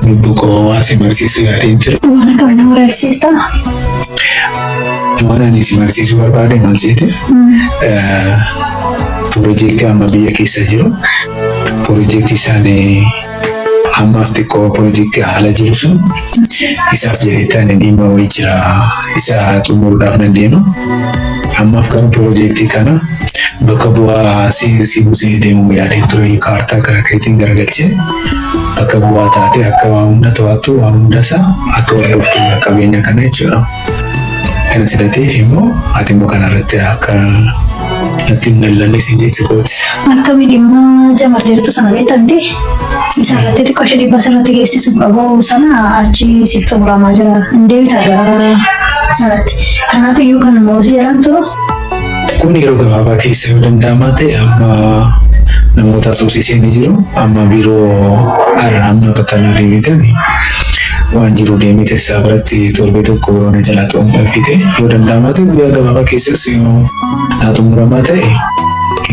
Lubbuu koo waan si marsiisuu yaadeen ture. Waan akkam nama barsiista? Waan ani si marsiisuu barbaade maal seete? Piroojeektii amma biyya keessa jiru. Piroojeektii isaan ammaaf xiqqoo piroojeektii haala jiru sun isaaf jedhee ani dhimma wayii jira. Isa xumuruudhaaf nan deema. Ammaaf garuu piroojeektii kana bakka bu'aa si buusee deemuu yaadeen ture kaartaa gara keetiin garagalchee bakka bu'aa taatee akka waa hunda to'attu waa hunda isaa akka hordoftu qabeenya kana jechuudha. Kana silateef immoo ati immoo kanarratti akka natti hin dallanne siin jechuu kooti. Akkami dhimma jamarteertu sana beektamti? Isa irratti xiqqoo ishee dhiibbaa sirratti geessisu qabu sana achi siif xumuramaa jira. Hin deebita gara sanatti. Kanaaf iyyuu kan immoo si jalaan turu. Kun yeroo gabaabaa keessa yoo danda'amaa ta'e amma namoota asoosisee ni jiru. Amma biiroo har'a amma bakka deebitan waan jiru deemee teessaa biratti torbee tokko yoo na jalaa xumurfite yoo danda'amaa ta'e guyyaa gabaabaa keessas yoo naa xumuramaa ta'e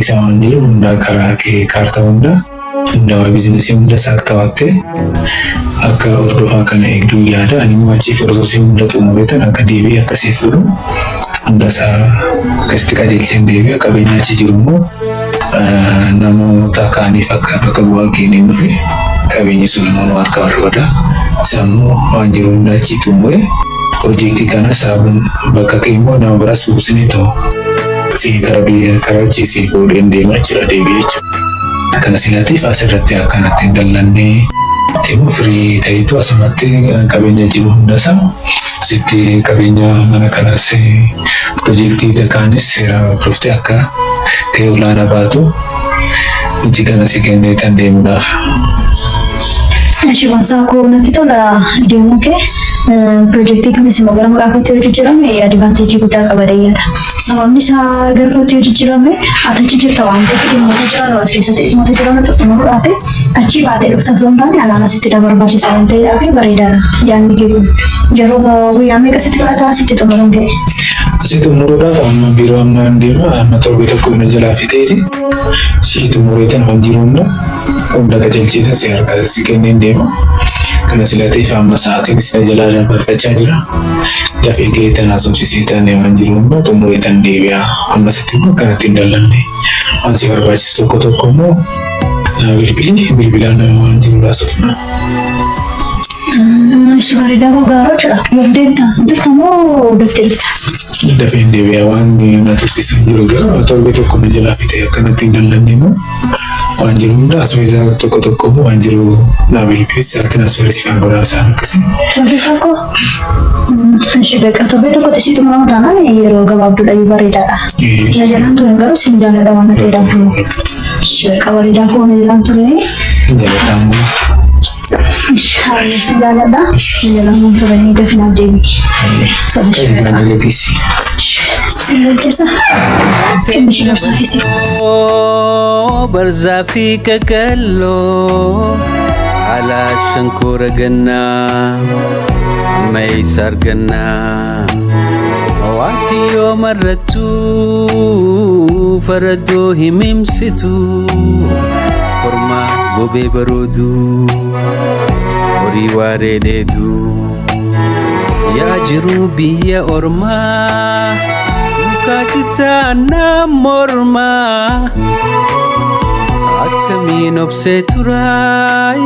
isa waan jiru hunda karaa kee kaartaa hunda hunda biizinasii hunda isaa to'attee akka hordofaa kana eegduu yaada ani immoo achii piroosesii hunda xumureetan akka deebi'ee akkasii fuudhu hunda isaa akkasitti qajeelcheen deebi'a qabeenya achi jiru immoo namoota kaaniif akka bakka bu'aa kenneen dhufe qabeenyi sun immoo nu harka barbaada. Isa immoo waan jiru hunda achi xumure piroojeektii kana saabuun bakka kee immoo nama biraas buusnee ta'u si kara biyya kara achi si fuudheen deemaa jira deebi'ee jechuudha. Kana silaatiif asirratti akkanatti hin dallannee immoo firii ta'etu asumatti qabeenya jiru hundasaa asitti qabeenya mana kanas piroojeektii kaanis seeraan hordoftee akka gahee olaanaa baatu hojii kana si kennee kan deemuudhaaf. Eshi bonsaa koo natti tola deemuun kee piroojeektii kamis immoo gara maqaa kootti yoo jijjiirame advanteejii guddaa qaba deeyyadha. Sababni isaa gara kootti yoo jijjiirame ati achi jirta waan ta'eef dhimmoota jiran as keessatti dhimmoota jiran xumuruudhaaf achi baatee dhufta osoo hin taane alaana sitti barbaachisa waan ta'eedhaaf bareedaadha yaadni kee kun. Yeroo guyyaa meeqa sitti fudhata sitti xumuruun kee? Asii xumuruudhaaf amma biiroo amma hin deema amma torbee tokko na jalaa fixeeti. Si xumureetan waan jiru hunda hunda qajeelcheetan si harka si kenneen deema. Kana silateef amma sa'aatiin si jalaa dabarfachaa jira. Dafee ga'eetan haasofsiiseetan waan jiru hunda xumureetan deebi'a. Amma sitti immoo akkanatti hin dallanne. Waan si barbaachisu tokko tokko immoo naa bilbili bilbilaan waan jiru haasofna. Ishi bareedaa koo gaaroo jira. Yoom deemta? Jirta moo daftee dhufta? Dafeen deebi'a waan na tursiisu hin jiru garuu torbee tokko na jalaa fixe akkanatti hin dallanne immoo waan jiru hunda asbeezaa tokko tokko immoo waan jiru naa bilbilis sa'aatiin asbeesifaan godhaa isaan akkasii. Torbee tokko? Ishi beekaa torbee tokkotti si xumurama taanaan yeroo gabaabduudha iyyuu bareedaadha. Na jalaan ture garuu sin jaalladha waan ta'eedhaaf immoo. Ishi beekaa bareedaa koo na jalaan ture. Jaalladhaan immoo. Ishi haala sin jaalladha. Na jalaan ture ni dafinaaf deebi'i. Qajeelaa geessi. Sin keessa kenni ishee gorsaa keessi. Barzaa fi kakalloo haala shankoora gannaa amma eessa argannaa waati yoo marrattu faradoo himimsitu kormaa gobee baroodu horii waaree dheedu yaa jiru biyya ormaa mukaa citaa naam mormaa akkamiin obsee turaay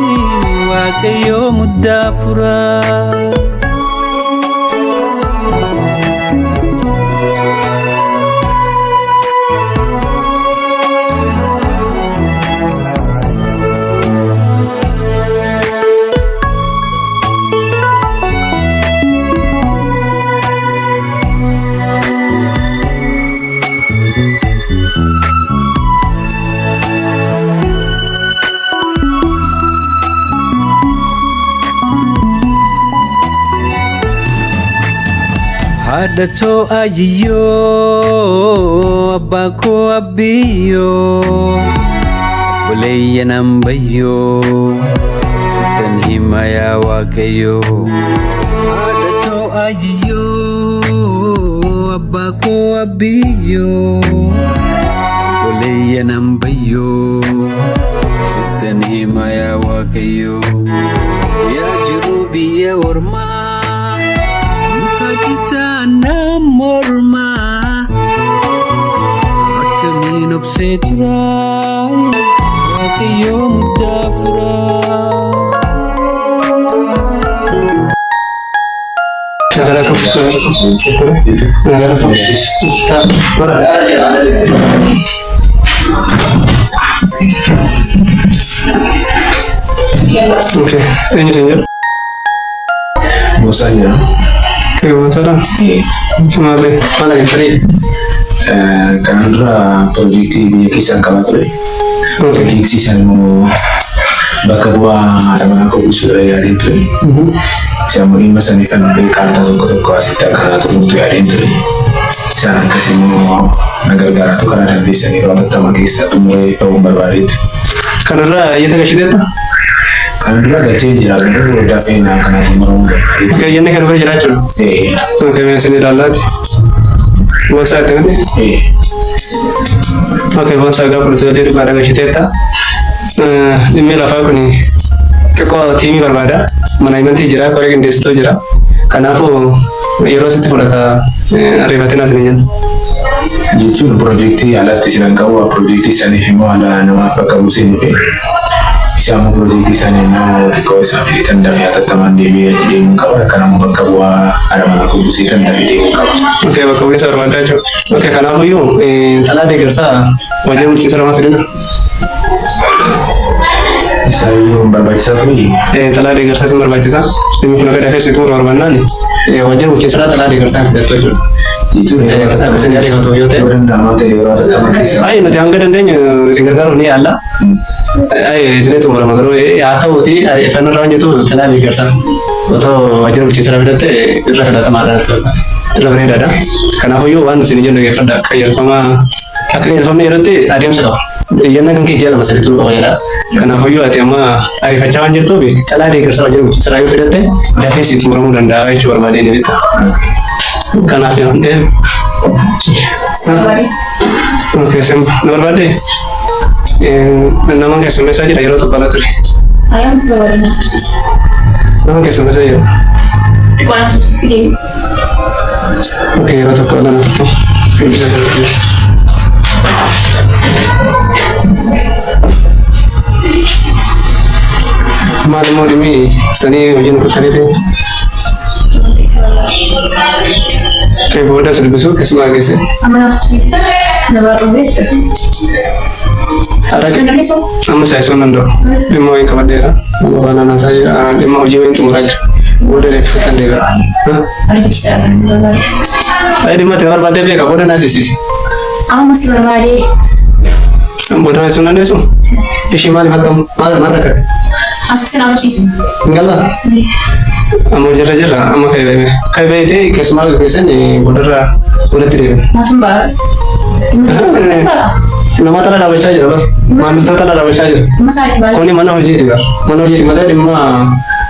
waaqayyoo muddaa furaa. Haadha too ayiyyoo abbaa koo abbiyyoo buleeyya nan bayyoo sittan hima yaa waaqayyoo. Haadha too ayiyyoo abbaa koo abbiyyoo buleeyya nan bayyoo. Waaqayyo. Yaa jiruu biyya ormaa, muka citaa nam mormaa. Akkamiin obsee turaa, Waaqayyo muddaa furaa. Okay, eenyu isin jedhu? Boosaan jedhama. Kee Boonsaadha? Maali? Maal agartanii? Kanaan dura piroojeektii biyya keessaan qabaa ture. Piroojeektii sana immoo bakka bu'aa haadha manaa koo buusuudha yaadeen ture. Isaan immoo dhimma sanii kan dhufee kaartaa tokko tokko asitti akka xumurtu yaadeen ture. Isaan akkas immoo na gargaaraatu karaa dandeessan yeroo hatattamaa keessaa xumuree ba'uun barbaadeetti. Kanarraa iyyata gashiteetta? Kana dura galchee jira garuu dafee naa kana xumuramuu barbaadeetti. Okay, inni kan bira jiraachuu? Okay, mee isin ilallaati. Boonsaa itti miti? Okay, Boonsaa gaafa 19 dhugaadha gashiteetta. Dhimmi lafaa kun xiqqoo tiimii barbaada. Manaajimentii jira, koree qindeessituu jira. Kanaafuu yeroo sitti fudhata ariifatinaa isin jenna. Jechuun piroojeektii alatti isin qabu piroojeektii saniif immoo haala namaaf bakka buusee dhufe. Isaan immoo piroojeektii sanii immoo xiqqoo isaa fidee dafee hatattamaan deebi'ee achi deemuu qaba. Kan immoo bakka bu'aa haadha manaa koo buusee tan dafee deemuu qaba. Okay, bakka bu'iinsa barbaadaa jechuudha. Okay, kanaafuyyuu xalaa deeggarsaa waajjira bulchiinsa lamaa fidina. Isaayyuu barbaachisaa ture. Xalaa deeggarsaa isin barbaachisa. Dhimmi kun akka dafee si xumuru barbaannaan waajjira bulchiinsaa xalaa deeggarsaa fidattu jechuudha. Jechuun yeroo Akka isin ariifatu yoo ta'e. Yoo danda'amaa ta'e yeroo hatattamaa keessa. Ay, nuti hanga dandeenyu isin gargaaruuf ni yaalla. Ay, isinii xumurama garuu haa ta'uuti ariifannoo irra hojjetu xalaa deeggarsaa otoo waajjira bulchiinsaa fidatte irra filatamaadha natti fakkaata. Irra bareedaadha. Kanaafuyyuu waan isin jennu dhaggeeffadha. Qajeelfama akka qajeelfamni yerootti adeemsa qaba. Iyyannaa kan kee ji'a 2 3 turuu qaba jedha. Kanaafuyyuu ati amma ariifachaa waan jirtuuf xalaa deeggarsaa waajjira bulchiinsaa yoo fidatte dafee si xumuramuu danda'a jechuu barbaadee ni beekta. Kanaaf yoo ta'e. Okay, simba. Na barbaadde? Nama keessummeessaa jira yeroo tokko ala ture. Ayyaana si barbaade na subsiisa. Nama keessummeessaa jira. Xiqqoo na subsiisti deemi. Okay, yeroo tokko ala na tokko. Maal immoo dhimmi sanii hojiin kuttanii fi Wanti si barbaade. kee booda si dubbisuu keessumaa geesse. Amma na subsiisa. Na biraa xumuree jira. Haadha Kan dandeessu? Amma saayisuu nan danda'u. Dhimma wayii qabadheera. Nama faana naasaa jira. Dhimma hojii wayiin xumuraa jira. Booda reeffatan deebi'a. Ariifachiisaadha. Nu barbaade. Ayi dhimma ta'e barbaadee beeka booda naasisiisi. Amma si barbaade. Booda naasisuu nan dandeessu? Ishii maaliif akkam maal maal rakkate? As sin haasofsiisu. Hin galaa? Amma hojiirra jirra amma ka'e ba'e. Ka'e ba'eetee keessumaa gaggeessan boodarra boodatti deebi'a. Maaf hin ba'a? Namoota ala dhaabachaa jira bar. Maamiltoota ala dhaabachaa jira. Amma isaa itti baay'ee. Kuni mana hojiiti gaa. Mana hojiiti malee dhimma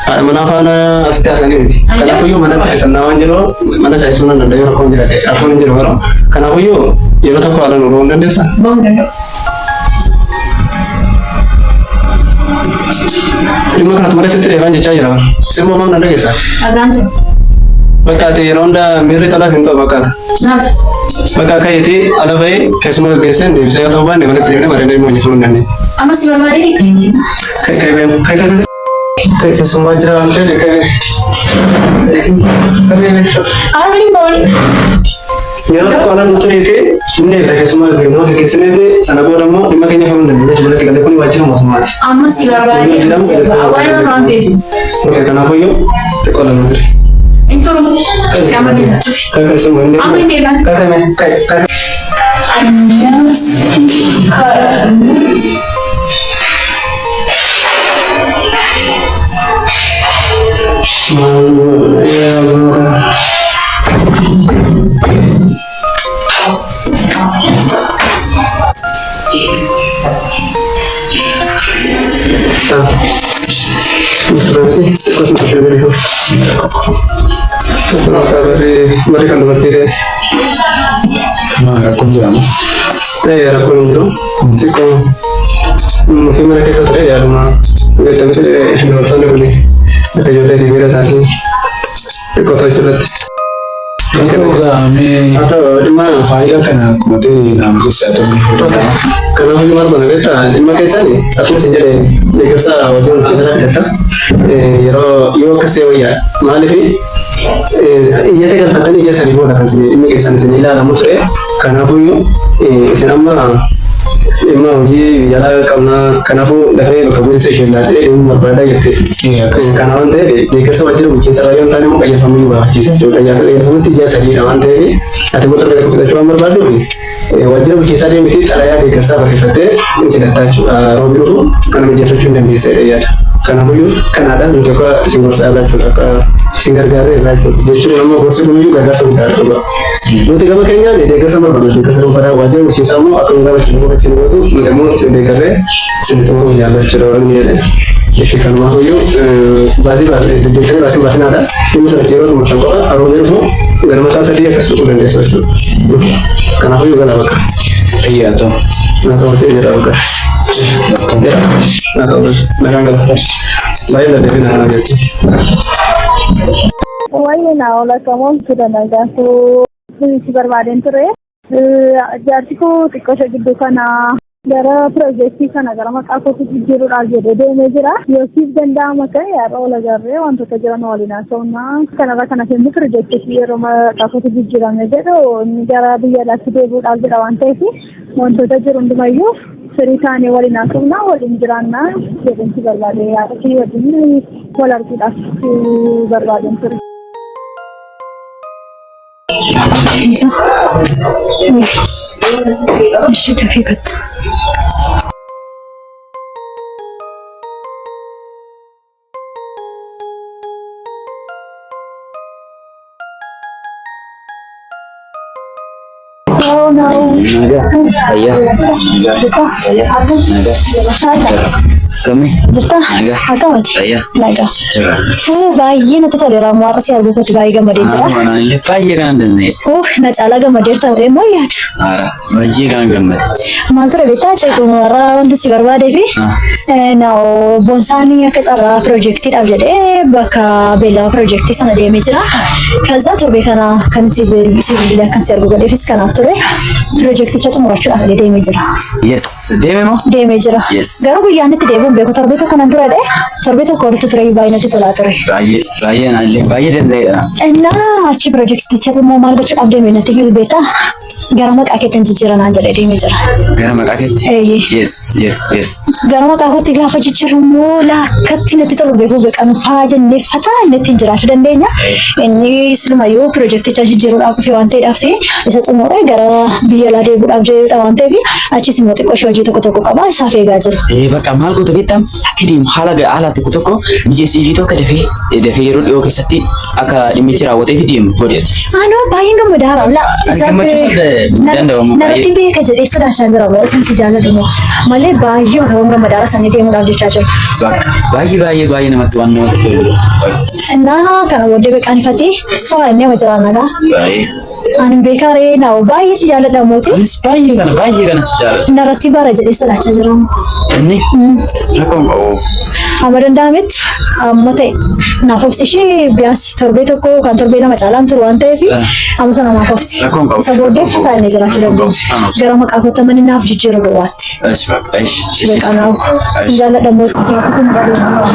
haadha manaa faana asitti haasanii miti. Kanaafuyyuu manatti fixannaa waan jiru mana isaa ibsuu nan danda'u rakkoon jira ta'e rakkoon hin jiru garuu. Kanaafuyyuu yeroo tokko haala nu ba'uu hin dandeessaa? Ba'uu hin danda'u. Dhimma kanatu malee sitti dheeraan jechaa jira. Simmoo maal na dhageessa? Dhagaan jiru. Bakka ati yeroo hundaa miirri tolaa siin ta'u fakkaata. Maal? Bakka akka yeetii ala bahee keessuma gaggeesseen deebisee yoo ta'uu baanne manatti deemnee mari'annee dhimma hojii furuu hin dandeenya. Amma si barbaadee miti. Kai kai kai kai kai kai keessumaa jira waan ta'eef kai kai kai kai. Argani ba'anii. Yeroo tokko ala nuti reetee hin deebita keessumaa nama gaggeessineeti sana booda immoo dhimma keenya furuu hin dandeenya manatti galee kun waajjira mootummaati. Amma si barbaadee amma si barbaadee waan nama beeku. Okay, kanaafuyyuu xiqqoo lama ture. Hin turu. Cufi amma deema cufi. Kai keessumaa hin Amma hin deema. Kai kai kai kai. Amma si barbaadee. Mari kan dubartii ta'e. Maa rakkoon jiramu? Ta'e rakkoon hin jiru. Xiqqoo fi mana keessa ture yaaduma beektamte Asirratti. Haa ta'u egaa mee Haa ta'u dhimma faayila kana akkuma ta'e naam keessaa ta'uu Kanaaf iyyuu maal goona beektaa dhimma keessan akkuma isin jedhe deeggarsa waajjira bulchiinsa fidatta yeroo yoo akkas ta'e wayyaa maaliif iyyata galfattanii ija sanii booda kan isin dhimmi keessan isin ilaalamu ture kanaafuu iyyuu isin amma dhimma hojii biyya alaa qabna kanaafuu dafee bakka bu'iinsa isheen laatee deemuu barbaada jette. Kana waan ta'eef deeggarsa waajjira bulchiinsa irraa yoo hin taane immoo qajeelfamni nu baafachiisa jechuudha. Qajeelfamni ji'a sadiidha waan ta'eef ati immoo torbee tokko fudhachuu waan barbaadduuf waajjira bulchiinsaa deemtee xalayaa deeggarsaa barreeffattee ni fidatta jechuudha. Roobii dhufu kana mijeeffachuu hin dandeessa jedhee yaada. Kanaafuyyuu kanaadhaan nuti akka isin gorsaa irraa jechuudha akka isin gargaarree irraa jechuudha. Jechuun amma gorsi kunuyyuu gargaarsa guddaadha dhugaa. Nuti gama keenyaan deeggarsa barbaadna deeggarsa dhuunfaadhaa waajjira bulchiinsaa immoo akka nu gama gochuu gootu nuti immoo isin deeggarree isin xumuruu yaalla jechuudha warri ni jedhe. Ishee kanumaafuyyuu baasii baasii deddeebisanii baasii baasinaadha. Dhimma sana yeroo xumurtan qofa roobii dhufu ganama isaa sadii akkas dhufuu dandeessu jechuudha. Kanaafuu gala bakka. Ayyaa ta'u. Naa ta'u jedha bakka. Jedha. Naa ta'u nagaan gala. Baay'ee dadhabina kana jechuudha. Wayyi naa ola kamoon ture nagaa koo si barbaadeen ture. Jaarsi koo xiqqoo ishee gidduu kana gara piroojeektii kana gara maqaa kootti jijjiiruudhaaf jedhee deemee jira. Yoo siif danda'ama ta'e har'a ol agarree wantoota jiran waliin haasofna. Kanarra kan hafe immoo piroojeektii yeroo maqaa kootti jijjiirame jedhu inni gara biyya alaatti deebi'uudhaaf jedha waan ta'eef wantoota jiru hundumayyuu firii taanee waliin haasofna waliin jiraanna jedheen si barbaade yaada kee wajjin wal arguudhaaf barbaadeen ture. Ishee dafee gatta. Nagaa. Fayyaa. Nagaa. Fayyaa. Nagaa. Kami? Jirta? Nagaa. Akkamati? Fayyaa. Nagaa. Jira. Baay'ee natti toleera. Ammoo har'a si arguu kootti baay'ee gammadeen jira. Anaan illee baay'ee kanan danda'e. Na caalaa gammadeerta malee immoo yaadu. Haara. Baay'ee kanan gammade. Maal ture beektaa ceekuun warra wanti si barbaadee fi boonsaanii akka carraa piroojeektiidhaaf jedhee bakka beellama piroojeektii sana deemee jira. Kaza torbee kana kan si bilbilee akkan si argu godheefis kanaaf ture. Piroojeekticha xumurachuudhaaf illee deemee jira. Yes. Deeme moo? Deemee jira. Yes. Garuu guyyaan itti deebi'uun beeku torbee tokko nan ture dhee torbee tokko walitti ture baay'ee natti tolaa ture. Baay'ee baay'ee anaan illee baay'ee danda'eedha. Innaa achi piroojeekticha immoo maal gochuudhaaf deeme natti beektaa? Gara maqaa keetti jijjiira naan jedhee deemee jira. Gara maqaa keetti? Eeyyee. Yes, yes, yes. Gara maqaa kootti gaafa jijjiiru immoo laakkatti natti tolu beekuu beekan faa jennee fataa inni ittiin jiraachuu dandeenya. Inni silumayyuu piroojeekticha jijjiiruudhaaf dhufe waan ta'eedhaaf isa xumuree gara biyya alaa deebi'uudhaaf jedhudha waan ta'eef achis immoo xiqqoo ishee hojii tokko tokko qaba isaaf eegaa jiru. Bakka maal goota beektaa? Akka deemu haala haala tokko tokko mijeessiifii tokko dafee dafee yeroo dhiyoo keessatti akka dhimmichi raawwatee fi deemu godheeti. Anoo baay'een gammadaa haraa. La Ani gammachuu sana danda'amu. Narratti beeka jedhee sodaachaa jira moo isin si jaalladhu moo malee baay'ee otoo gammadaa haraa sanii deemuudhaaf jechaa jira. Bakka baay'ee baay'ee baay'ee namatti waan namatti tolu. Innaa kana booddee beekaan ifatee faa inni nama jiraa nagaa. Baay'ee. Ani beekaa ree naa baay'ee si jaalladha mooti. Anis baay'ee kana si jaalladha. Narratti bara jedhee sodaachaa jira. Inni rakkoon qabu. Amma danda'ametti amma ta'e naaf obsi ishee biyaas torbee tokko kan torbee lama caalaan turu waan ta'eef amma sana naaf obsi. Rakkoon qabu. Isa booddee fataa inni jiraachuu Rakkoon dandeenya. qabu. Gara maqaa kootti manni naaf jijjiiru duwwaatti. Esh bakka esh. Beekaa naaf si jaalladha mooti.